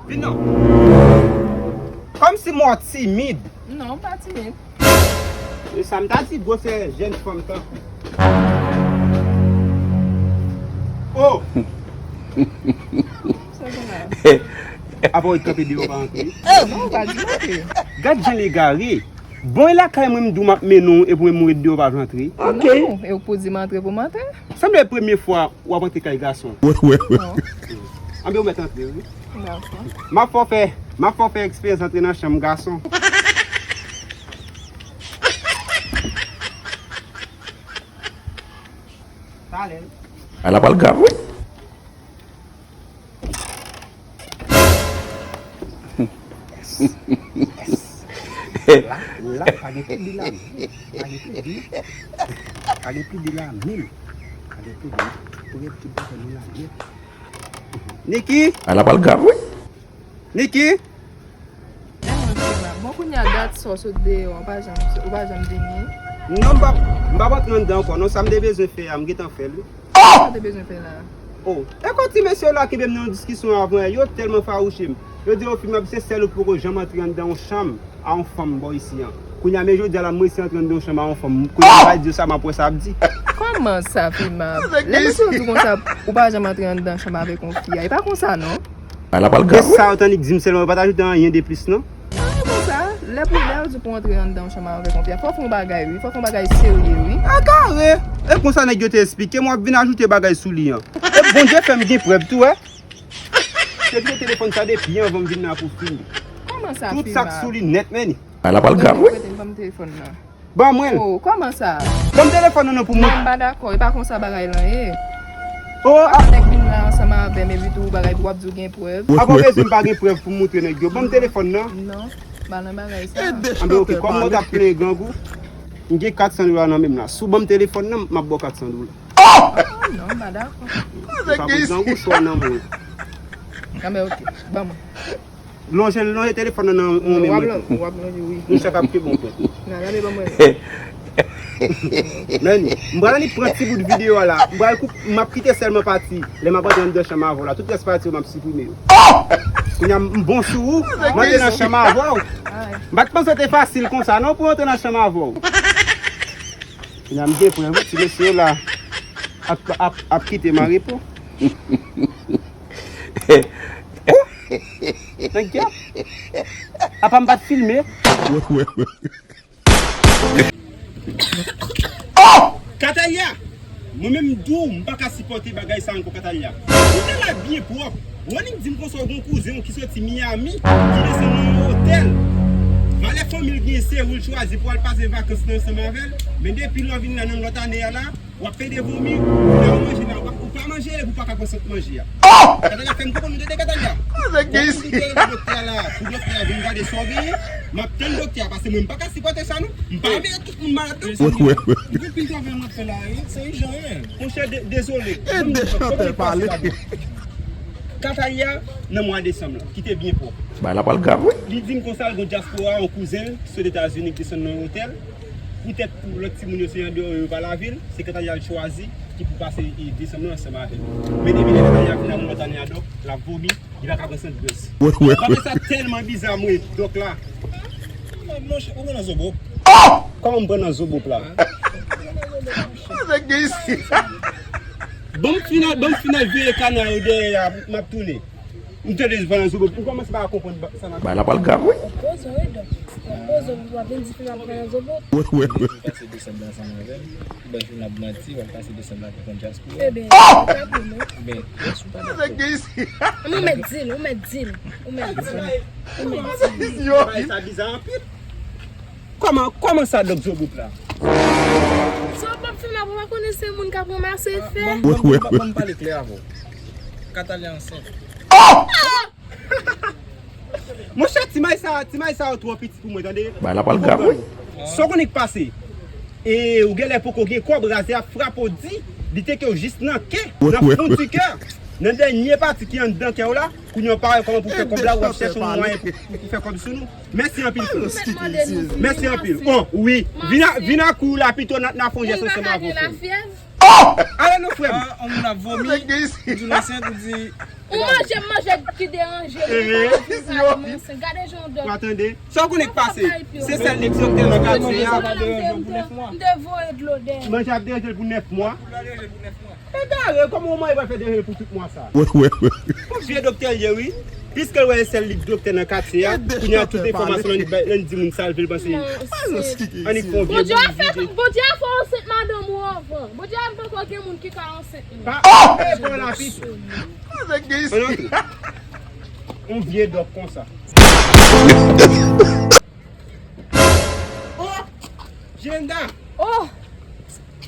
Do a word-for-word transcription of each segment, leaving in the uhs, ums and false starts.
Vin non. Kòmsi mwen timid. Non, m pa timid. E sa m ta di gwosè jèn fanm tankou. Oh! Sa gen la? Apa w kanpe deyò pa antre? Non, pa di m antre. Gad jan l egare. Bon, e lakay mwen m di w m ap mennen w, epi w menm ou ret deyò pa vle antre? Ok. Non, e w k pou di m antre pou m antre? Sanble premye fwa w ap antre kay gason. Non. Anben ou mèt antre wi. Dakò. M ap fè w fè, m ap fè w fè eksperyans antre nan chanm gason. Talè. Ala pral grav wi. La, la, pa gen pli de la menm. Pa gen pli de. Pa gen pli de la menm. Pa gen pli de. Pou gen tout bagay nou la nèt. Niki! Ala pral grav wi. Niki! Bon, kounye a dat sa w sot deyò, ou pa janm, ou pa janm vini. Non, m p ap, m p ap antre anndan ankò non, sa m te bezwen fè a, m gentan fè l wi. Sa w te bezwen fè la? Oh, e kon ti mesye yo la kenbe m nan yon diskisyon avan yè, yo tèlman fawouche m. Yo di yo fin m ap se sèl ou ki poko janm antre anndan yon chanm a yon fanm bò isi an. Kounye a men jodi a la m resi antre anndan yon chanm a yon fanm. Kounye a m pral di yo sa m ap wè sa ap di. Kòman sa, Fima? Lè mesye yo di w konsa, ou pa janm antre anndan chanm avèk yon fi a, e pa konsa non. Ala pral grav wi. E sa yo t annik di m sèlman, yo pa t ajoute anyen de plis non. Nan e konsa, lè pou lè yo di pou antre anndan yon chanm avèk yon fi a, fò w fè yon bagay wi, fò w fè yon bagay serye wi. A kare! E konsa nèg yo te esplike m, w ap vin ajoute bagay sou li an. E Bondye fè m gen prèv tou, wi. Te kite telefòn sa depi anvan m vin la pou fini. Kòman sa, Fima? Tout sa k sou li nèt, men. Ala pral grav wi. Prete m, ban m telefòn nan. Ban mwen l. Oh, kòman sa? Ban m telefòn nan non pou mwen. Non, m pa dakò. E pa konsa bagay lan ye. Oh, apa nèg vin la ansanm avè m epi tou bagay pou w ap di w gen prèv. Apa w bezwen m pa gen prèv pou m moutre nèg yo? Ban m telefòn nan. Non, pa nan bagay sa. Anben oke, kòm mwen t ap plenyen grangou, m gen kat san dola nan men m la. Si w ban m telefòn nan, m ap ba w kat san dola. Oh! Non, m pa dakò. Ou pa pou grangou, chwa nan mwen. Anben oke, ban mwen. Lonje, lonje telefòn nan nan men mwen tou. W ap lonje, wi. Nou chak ap kenbe yon pwent. Nan, gade ban mwen. Men, m pral annik pran ti bout videyo a la. M pral koup, m ap kite sèlman pati lè m ap antre anndan chanm avè w la. Tout rès pati yo, m ap siprime yo. Kounye a, m bon sou ou. M antre nan chanm avè w. M pa t panse te fasil konsa, non, pou antre nan chanm avè w. Kounye a, m gen prèv, wi, ti mesye yo la ap, ap, ap kite m an repo. Nan gyèt. Apa m pa t filme? Oh! Katalya! Mwen menm m di w, m pa ka sipòte bagay sa ankò, Katalya. Ou te la byen pwòp. Ou annik di m konsa w gen yon kouzen w ki soti Miami, ki desann nan yon otèl. Valè fanmi l gen se ou l chwazi pou al pase vakans nan ansanm avè l. Men depi lè w vin la nan lòt ane a la, w ap pede vomi, lè w manje la, w pa, ou pa manje, epi w pa ka pran sant manje a. Oh! Katalya fè m konprann ou tande Katalya. Bon, pou doktè a la, pou doktè a vin gade sa w genyen, m ap tann doktè a, paske mwen m pa ka sipòte sa non. M pa vle tout moun malad konsa. Gen anpil travay m ap fè la, wi, se ijan, wi. Monchè, de-, dezole. Ede chantè pale. Katalya, nan mwa desanm lan, ki te byen pwòp. Bagay la pral grav, wi. Li di m konsa, l gen dyaspora, yon kouzen l, sot Etazini, ki desann nan yon otèl. Poutèt pou lòt timoun yo se andeyò yo pa lave l, se Katalya l chwazi ki pou pase, e, desanm nan ansanm avè l. Men depi lè Katalya vin nan mwa ane a, dòk, l ap vomi, li pa ka pran sant grès. Bagay sa tèlman biza, mwen, dòk la. Monchè, ou pran nan zobo? Oh! Kòman m pran nan zobo la? Ban m fin al, ban m fin al veye kana yo dèyè a, m ap tounen. M tande pran nan zobo, m kòmanse pa konprann sa m ap. Bagay la pral grav, wi. Ou poze w, wi, dòk. Ou poze w, w ap vin di Fima pran nan zobo. Pase desanm nan ansanm avè m. Ou bay Fina ap manti, w ap pase desanm nan pou konn dyaspora. Ebyen, ou pa pou mwen. Ebyen, yes, ou pa dakò. Ou mèt di l, ou mèt di l, ou mèt di l, ou mèt di l. Bagay sa biza anpil. Kòman, kòman sa, dòk Zobop la? Zobop fè mal, ou pa konnen se moun k ap ranmase fè. Ban m, ban m, ban m, ban m pale klè avè w. Katalya ansent. Monchè, ti may sa, ti may sa yo twò piti pou mwen, tande. Bagay la pral grav, wi. Sa w konnen k pase? E ou genlè poko gen kòb, razè ap frape w di, li teke w jis nan kè, nan fon di kè, nan dènye pati ki anndan kè w la, kounye a w pa wè kòman pou fè kòb la, w ap chèche yon mwayen pou, pou, pou fè kòb sou nou. Mèsi anpil, frè. Mèsi anpil. Bon, wi. Vin a, vin a kou la pito, n a, n a fè yon jès ansanm avè w, frè m. Oh! Ale non, frè m. Ah, on moun ap vomi, ou di l ansent, ou di Ou manje, m manje ki deranje m, m pa vin pale m ansent. Gade jan w dòk. Ou tande? Sa w konnen k pase? Se sèl nèg doktè nan katye a. M te voye dlo dèyè. Manje ap deranje l pou nèf mwa. Egare, kòman w manje pral fè deranje l pou tout mwa sa? Yon vye doktè l ye, wi. Piske l wè e sèl li k doktè nan katye a, kounye a tout enfòmasyon l annik bay, l annik di moun sa l vle l panse. Annik fè yon vye Bondye a fè, Bondye a fè w ansent madanm ou anvan. Bondye a fè w gen moun ki ka ansent. Pa antre pran lapis. Ann antre. Yon vye dòk konsa. Oh! Jilenda! Oh!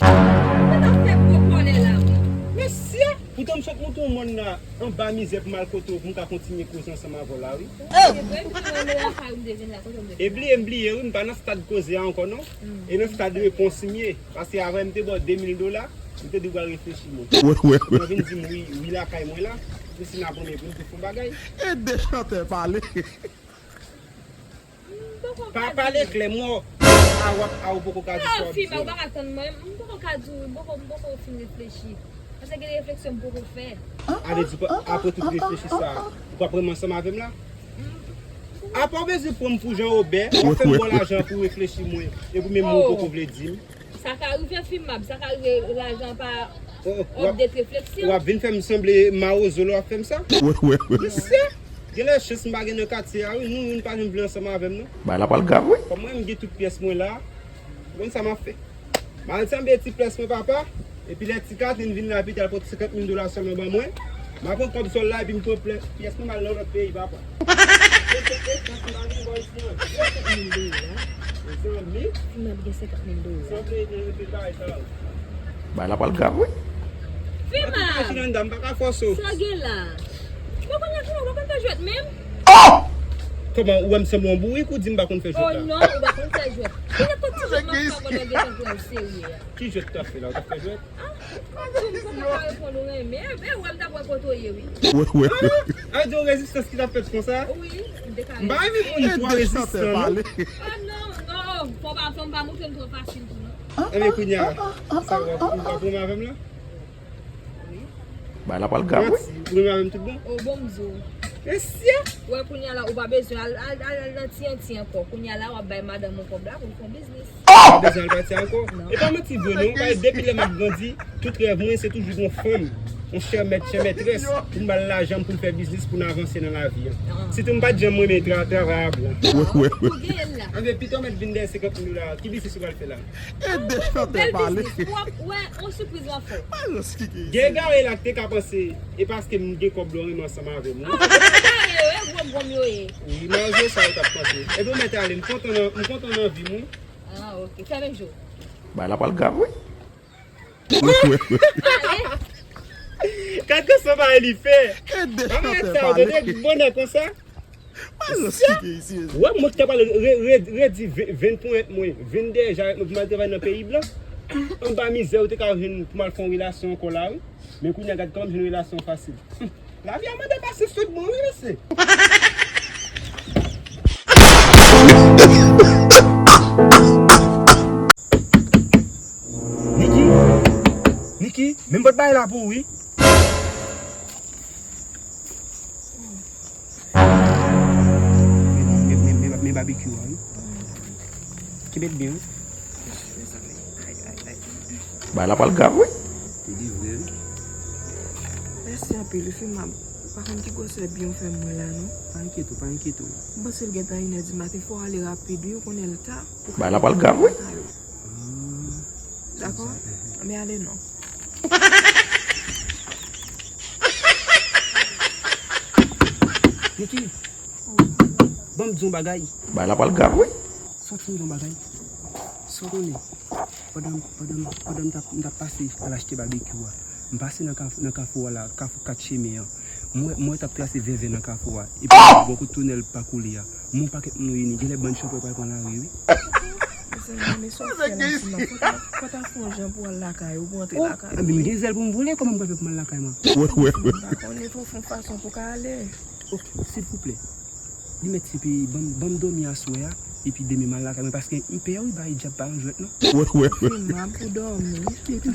Sa t ap fè gwo kòlè la, wi. Mesye! Poutan m sot moute yon mòn la, anba mizè pou m al kote w, pou m ka kontinye koze ansanm avè w la, wi. Oh! Se vre, m te wè lakay ou m te vin la, kote w m te vin la. E bliye, m bliye, wi, m pa nan stad koze a ankò, non. E nan stad repons m ye. Paske avè m te ba w de mil dola, m te di w pral reflechi, mwen. Mwen vin di m wi, wi lakay mwen la. Pou si n ap renmen pou n te fon bagay. Ede chantè pale. Pa pale klè, mwen a w ap a w poko ka di sa w ap di. Fi m, ou pa ka tann mwen, m poko ka di w, m poko, m poko fin reflechi. Paske gen refleksyon m poko fè. A vle di, apre tout reflechi sa, ou p ap renmen ansanm avè m la? Apa w bezwen pran m pou Jan Wobè, w ap fè m ba w lajan pou reflechi mwen, epi menm mwen ou poko vle di m. Sa ka rive, fi m, sa ka rive, lajan pa objet refleksyon. W ap vin fè m sanble mawozo lè w ap fè m sa? Mesye, genlè chans m pa gen nan katye a, wi, nou youn pa janm vle ansanm avè m, non. Bagay la pral grav, wi. Kòm mwen, m gen tout pyès mwen la, ou konn sa m ap fè. M al sanble ti pyès mwen, papa, epi lè ti Katlin vin la, epi l al pote senkant mil dola sèlman ban mwen, m a pran kòb sòl la, epi m pran pyès mwen, m al nan lòt peyi, papa. Senkant mil dola, mezanmi. Fi m ap gen senkant mil dola. Bagay la pral grav, wi. Fi m ap. Atouka, Jilenda, m pa ka fòse w. Sa gen la? Mwen konn fè jwèt menm. Oh! Kòman, ou wè m sanble yon bourik, ou di m pa konn fè jwèt la? Oh non, ou pa konn fè jwèt. Ki nenpòt ti jwèt m ap fè pandan gen tan pou al serye a? Ki jwèt t ap fè la? Ou t ap fè jwèt? Ah, ou di m konprann pa reponn ou renmen. E, e, wè m t ap wè kote w ye, wi. An di w rezistans ki t ap fèt konsa? Wi, m te ka. M pa renmen moun twò rezistan, non. Ah, non, non, fò pa, fò m pa montre m twò fasil tou, non. Enben, kounye a, sa w ap, ou ap renmen avè m la? Wi. Bagay la pral grav, wi. Manti, ou renmen avè m tout bon? O, bon, m di w. Mesye! Wè, kounye a la, ou pa bezwen al, al, al, al nan T N T ankò. Kounye a la, w ap bay madanm ou kòb la pou l fè yon biznis. Ou pa bezwen al pati ankò? Non. E pa manti vre, non. Paske depi lè m ap grandi, tout rèv mwen, se toujou yon fanm, yon chè mèt, chè mètrès, pou m ba l lajan m pou l fè biznis, pou n avanse nan lavi a. Sitou m pa t janm renmen tra-, travay a blan. Ou gen l la. Anben, pito mèt vin dèyè senkant mil dola, ki biznis ou pral fè la? Ede chantè pale. Bèl biznis. W ap wè, yon sipriz w ap fè. Gen egare la ki te ka panse, e paske m gen kòb la, w renmen ansanm avè m, wi. Ah, e gwo gwo m yo ye. Wi, malgre sa, yo t ap panse. Ebyen, w mèt ale, m kontan nan, m kontan nan vi m, wi. Ah, ok. Fèmen je w. Bagay la pral grav, wi. Gad konsa bagay li fè. Ede chantè pale. Bonè konsa. Wè, mwen ki te pral re-, re-, redi ven, ven ponyèt mwen, vin dèyè jarèt mwen pou m al travay nan peyi blan. Anba mizè, ou te ka jwenn pou m al fè yon relasyon ankò la, wi. Men kounye a, gad kòman m jwenn relasyon fasil. Hum, lavi a mande pasyans tout bon, wi, mesye. Niki, Niki, men m pot bagay la pou ou, wi. Men, men, men, men, men babekyou a, wi. Kenbe l byen, wi. Bagay la pral grav, wi. Te di vre, wi. Mèsi anpil, wi, fi m. Ou pa konn ki gwosè byen w fè m mwen la, non. Pa enkyete w, pa enkyete w. M panse l gentan inè di maten, fò w ale rapid, wi, ou konnen l ta. Bagay la pral grav, wi. Dakò? Anben ale non. Niki, ban m di w yon bagay. Bagay la pral grav, wi. Sòti m di w yon bagay. Sa w konnen, pandan, pandan, pandan m t ap, m t ap pase al achte babekyou a, m pase nan kaf-, nan kafou a la, kafou kat chemen an. M wè, m wè t ap trase vèvè nan kafou a. Epi bò kote tonèl pa koule a. M wè yon pakèt moun reyini. Genlè bann chanpwè pral pran lari, wi. Mezanmi, men sa w fè la, ti man. Fò ta, fò ta fè yon jan pou w al lakay ou, pou w antre lakay ou. Enben, m gen zèl pou m vole, kòman m pral fè pou m al lakay mwen? M pa konnen, fò w fè yon fason pou w ka ale. Oke, silvouplè. Li mèt se peye, ban m, ban m dòmi aswè a, epi demen m al lakay mwen, paske m pè wi, bagay dyab pa yon jwèt non. Fè m ap pou dòmi.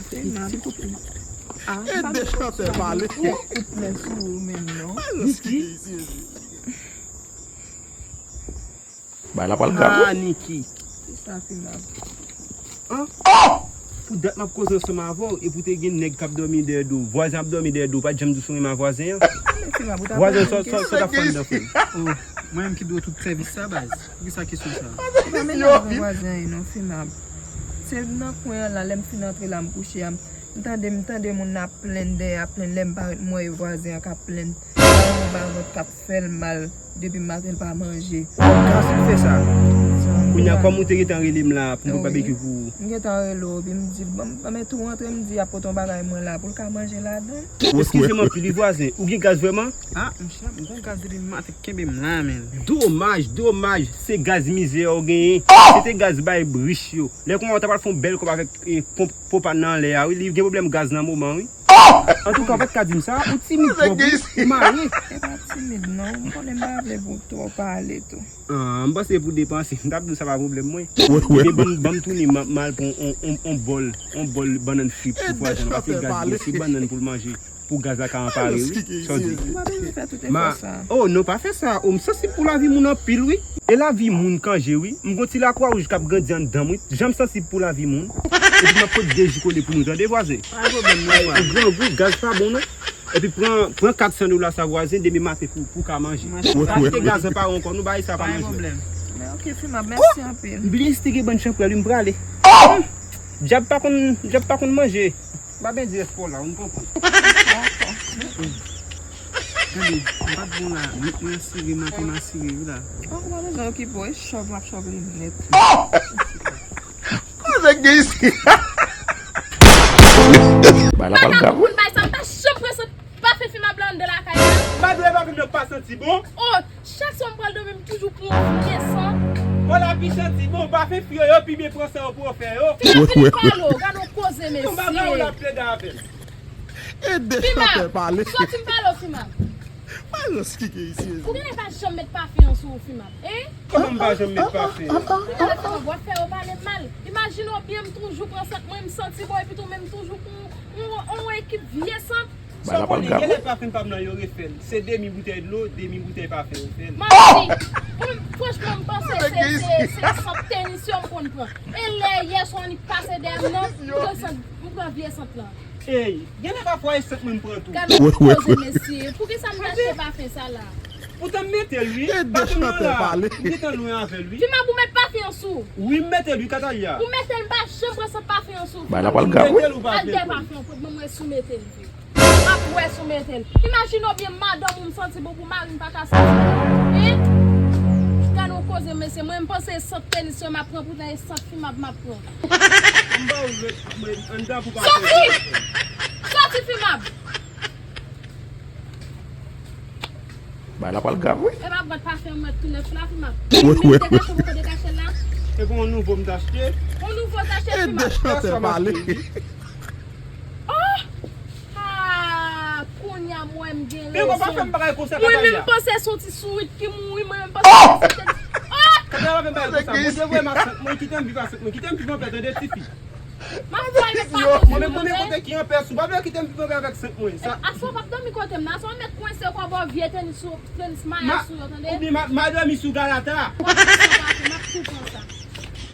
Fè m ap. Silvouplè. Ah, e de chantè pale. Ou koup men sou ou menm non. Bay la pral grav wi. Niki. Kisa Finab? Pou dat m ap koze ansanm avè w epi w te gen nèg k ap dòmi dèyè do w. Vwazen ap dòmi dèyè do w, ou pa t janm di w renmen a vwazen an? Vwazen sa sa sa t ap fè anndan frè m? Oh, mwen menm ki dwe tout sèvis sa baz. Poukisa kesyon sa? Ou pa mele avè vwazen an non Finab. Se nan kwen an la lè m fin antre la m kouche a. M tande m tande moun ap plenn dèyè ap plenn lè m parèt m wè e vwazen an k ap plenn. Yon bagay k ap fè l mal depi maten l pa manje. Gaz ki fè sa. Kounye a kòm ou te gentan rele m la pou m pot babekyou pou ou. M gentan rele w epi m di l ban m ban m tou rantre m di ap pote yon bagay mwen la pou l ka manje ladan. Eskize m anpil wi vwazen, ou gen gaz vrèman? Ah monchè m gon gaz depi maten kenbe m la menn. Domaj, domaj, se gaz mizè ou genyen. Se te gaz bay rich yo. Lè konman ou ta pral fè yon bèl kòb avèk e, ponp popa nan anlè a wi, li gen pwoblèm gaz nan moman wi. Antouka ou pa t ka di m sa, ou timid twòp wi, ou mare. Se pa timid non, m konnen m pa vle pou w twò pale tou. Ah, m panse se pou depanse, m t ap di w sa pa pwoblèm mwen. Ebyen ban m ban m tounen m al pran on on on bòl, on bòl bannann fri pou vwazen an, paske gaz gen se bannann pou l manje. Pou gaz la ka anpare wi. Sa w di? Ou pa bezwen fè tout efò sa. Oh non pa fè sa, oh m sansib pou lavi moun anpil wi. E lavi moun k an je wi. M gon ti lakwa wouj k ap grandi anndan m wi. Jan m sansib pou lavi moun. Epi m ap pot de ji kole pou nou tande vwazen. Pa gen pwoblèm non vwazen. Ou grangou, gaz pa bon non. Epi pran pran kat san dola sa vwazen demen maten pou pou ka manje. Pa kite gaz anpare ankò non, bagay sa pa nan jwèt. Men ok Fimab, mèsi anpil. M bliye si te gen bann chanpwèl wi, m prale. Dyab pa konn dyab pa konn manje. M pa byen di espò la, ou konprann. Tande, m pa t bon la, nèt mwen asire, maten m asire wi la. Ou pa bezwen okipe w, e chòv m ap chòv li nèt. Kòman nèg gen isi? Bay la pral grav wi. Bay sa m pa janm pran sant pafen Fimab la anndan lakay la. M pa dwe pafen m nan pa santi bon. Oh, chak swa m pral dòmi m toujou pran yon vye sant. Bon la pi santi bon, pafen fi yo yo pi byen pran san yo pou yo fè yo. Fimab vini pale w, gade yon koze mesye. Yon bagay w la plede avè m. E de chantè pale. Soti m pale w Fimab. Malans ki gen isi. Ou genlè pa janm met pafen an sou ou Fimab. Hein? Kòman m pa janm met pafen an? Genlè Fimab w ap fè yo pale m mal. Imajine w byen m toujou pran sant mwen, m santi bon epi tou men m toujou pran yon ekip vye sant. Sa w konnen, genlè pafen pa m nan yo refè l. Se demi boutèy dlo, demi boutèy pafen yo fè l. Manti! Franchman m panse se se se sant tenis yo m konn pran. E lè yè swa annik pase dèyè m nan, m pran sant, m pran vye sant lan. Ey, genlè pafwa e sant mwen m pran tou. Gade yon ti koze mesye, poukisa m t achte pafen sa la? Poutan m mete l wi, pafen m nan la, m gentan lwen avè l wi. Fimab ou met pafen an sou ou? Wi m mete l wi Katalya. Ou mete l m pa janm pran sant pafen an sou ou Fimab. Bay la pral grav wi. Al dèyè pafen an pou ban mwen sou mete l vre. M ap wè si w mete l. Imajine w byen madanm ou m santi bon pou mari m pa ka santi bon. Hein? Gade yon koze mesye, mwen m panse e sant tenis yo m ap pran poutan e sant Fimab m ap pran. M ba w ret mwen anndan pou pa fè. Soti! Soti Fimab! Bay la pral grav wi. E pa bwat pafen an m wè tou nèf la Fimab. Wi wi wi. Dekache poko dekache l la. E pou yon nouvo m t achte. Yon nouvo w t achte Fimab. E de chantè pale. Oh! Ah! Kounye a m wè m gen rezon. Peko pa fè m bagay konsa Kataya. Mwen menm m panse se yon ti sourit ki mouri, mwen menm m panse se yon ti... Oh! Kataya pa fè m bagay konsa. Bondye voye m a sant mwen, kite m viv a sant mwen, kite m viv anpè tande tifi. M ap fè met pa fè sou ou tande. Mwen menm kote ki anpè sou, pa vle kite m viv anpè avèk sant mwen. Aswè w p ap dòmi kote m nan, aswè w met kwense w kò bò vye tenis sou, tenis maya sou yo tande. Oubyen m ap dòmi sou galata. W ap pran sa pafen, m ap tou pran sa.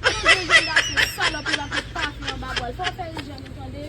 Ou yon jèn gason salòp ou p ap met pafen anba bwal, fò w fè ijyèn ou tande.